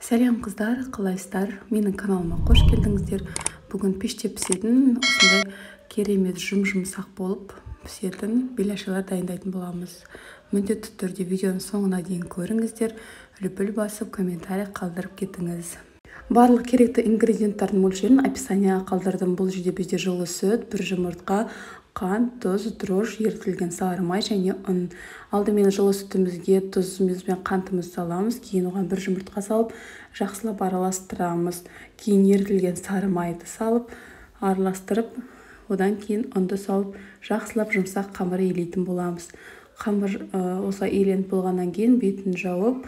Сәлем, қыздар, қалайсыздар? Менің каналыма қош келдіңіздер. Бүгін пеште пісетін, осындай керемет жұп-жұмсақ болып пісетін беляшалар дайындайтын боламыз. Міндетті түрде видеоның соңына дейін көріңіздер, лүпіл басып, комментарий қалдырып кетіңіз. Барлық керекті ингредиенттардың мөлшерін описанияға қалдырдым. Бұл жерде бізде жылы сүт, бір жұмыртқа, қант, тұз, дрожж, ерітілген сары май және ұн. Алдымен жылы сүтімізге тұзымыз бен қантымызды саламыз, кейін оған бір жұмыртқа салып, жақсылап араластырамыз. Кейін ерітілген сары майды салып, араластырып, одан кейін ұнды салып, жақсылап жұмсақ қамыр илейтін боламыз. Қамыр осылай иленіп болғаннан кейін бетін жауып,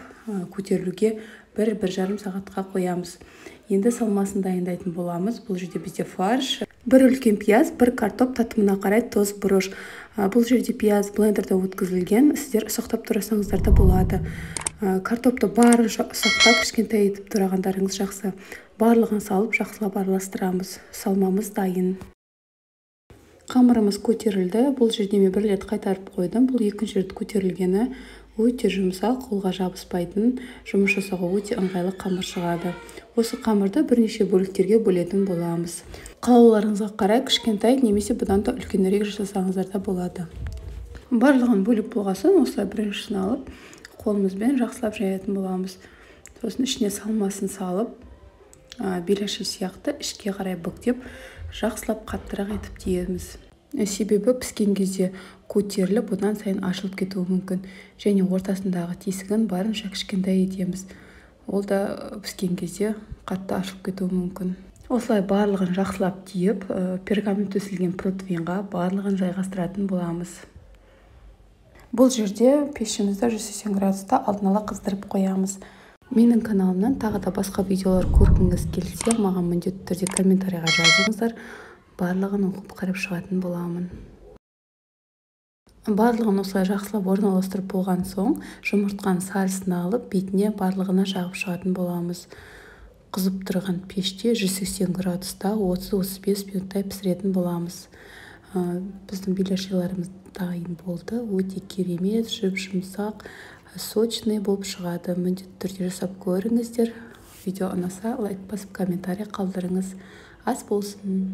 көтерілуге 1-1,5 сағатқа қоямыз. Енді салмасын дайындайтын боламыз. Бұл жерде бізде фарш, бір үлкен пияз, бір картоп, татымына қарай тұз, бұрыш. Бұл жерде пияз блендерде өткізілген, сіздер ұсақтап турасаңыздар да болады. Картопты барынша ұсақтап, кішкентай етіп турағандарыңыз жақсы. Барлығын салып, жақсылап араластырамыз. Салмамыз дайын. Қамырымыз көтерілді. Бұл жерде мен бір рет қайтарып қойдым. Бұл екінші рет көтерілгені. Өте жұмсақ, қолға жабыспайтын, жұмыс жасауға өте ыңғайлы қамыр шығады. Осы қамырды бірнеше бөліктерге бөлетін боламыз. Қалауларыңызға қарай кішкентай немесе бұдан да үлкенірек жасасаңыздар да болады. Барлығын бөліп болғасын, осылай біріншісін алып, қолымызбен жақсылап жаятын боламыз. Сосын ішіне салмасын салып, беляши сияқты ішке қарай бүктеп, жақсылап қаттырақ етіп тиеміз. Себебі піскен кезде көтеріліп, одан сайын ашылып кетуі мүмкін. Және ортасындағы тесігін барынша кішкентай етеміз. Ол да піскен кезде қатты ашылып кетуі мүмкін. Осылай барлығын жақсылап түйіп, пергамент төселген противеньға барлығын жайғастыратын боламыз. Бұл жерде пешімізді 180 градуста алдын ала қыздырып қоямыз. Менің каналымнан тағы да басқа видеолар көргіңіз келсе, маған міндетті түрде комментарийға жазыңыздар. Барлығын оқып қарап шығатын боламын. Барлығын осылай жақсылап орналастырып болған соң, жұмыртқаның сарысын алып, бетіне барлығына жағып шығатын боламыз. Қызып тұрған пеште 180 градуста 30-35 минуттай пісіретін боламыз. Біздің беляшиларымыз дайын болды. Өте керемет, жұп-жұмсақ, сочный болып шығады. Міндетті түрде жасап көріңіздер. Видео ұнаса, лайк басып, комментарий қалдырыңыз. Ас болсын.